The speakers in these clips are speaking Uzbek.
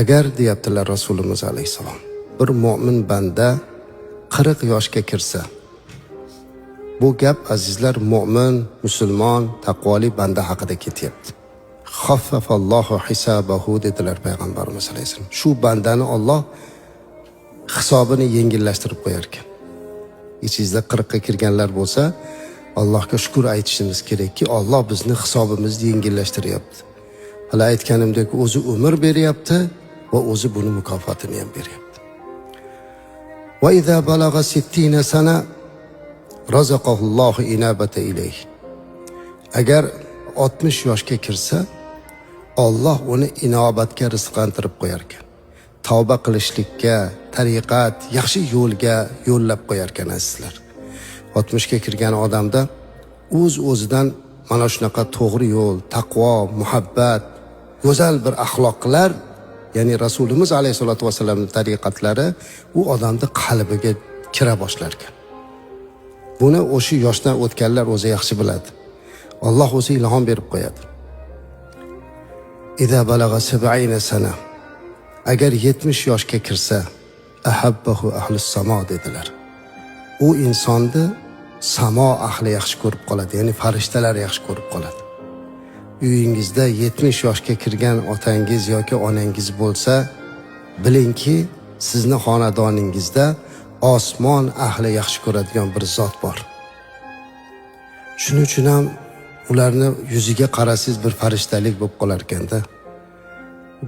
Agar, deyaptilar Rasulimiz alayhissalom, bir mo'min banda 40 yoshga kirsa, bu gap, azizlar, mo'min, musulmon, taqvoli banda haqida ketyapti. Xaffafallohu hisabahu, dedilar payg'ambarimiz alayhissalom. Shu bandani Olloh hisobini yengillashtirib qo'yar ekan. Ichingizda 40 ga kirganlar bo'lsa, Allohga shukur aytishimiz kerakki, Olloh bizni hisobimizni yengillashtiryapti. Hali aytganimdek, o'zi umr beryapti va o'zi buni mukofotini ham beryapti. Va iza balag'a sittina sana razaqahullohu inabata ilayh. Agar 60 yoshga kirsa, Olloh uni inobatga rizqlantirib qo'yar ekan. Tavba qilishlikka, tariqat, yaxshi yo'lga yo'llab qo'yar ekan, azizlar. 60 ga kirgan odamda o'z o'zidan mana shunaqa to'g'ri yo'l, taqvo, muhabbat, go'zal bir axloqlar, ya'ni Rasulimiz alayhisolatu vasallamning tariqatlari u odamni qalbiga kira boshlar ekan. Buni o'sha yoshdan o'tganlar o'zi yaxshi biladi. Alloh o'zi ilhom berib qo'yadi. Iza balag'a sab'ina sana, agar 70 yoshga kirsa, ahabbahu ahlus samo, dedilar. U insonni samo ahli yaxshi ko'rib qoladi, ya'ni farishtalar yaxshi ko'rib qoladi. Uyingizda 70 yoshga kirgan otangiz yoki onangiz bo'lsa, bilingki, sizni xonadoningizda osmon ahli yaxshi ko'radigan bir zot bor. Shuning uchun ham ularni yuziga qarasangiz, bir farishtalik bo'lib qolar ekanda.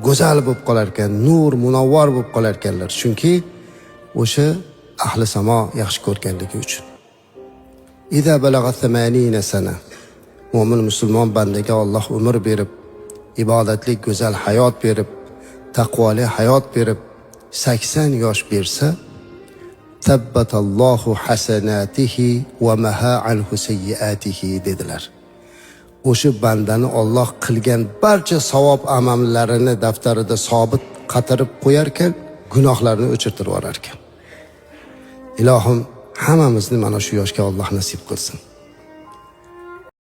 Go'zal bo'lib qolar ekan, nur, munavvar bo'lib qolar ekanlar. Chunki o'sha ahli samo yaxshi ko'rganligi uchun. Iza balag'a 80 sana, mo'min musulmon bandaga Alloh umr berib, ibodatli go'zal hayot berib, taqvoli hayot berib, 80 yosh bersa, tabbatallohu hasanatihi va maha anhu sayyiatihi, dedilar. O'sha bandani Olloh qilgan barcha savob amallarini daftarida sobit qatirib qo'yarkan, gunohlarni o'chirtirib yuborar ekan. Ilohim, hammamizni mana shu yoshga Alloh nasib qilsin.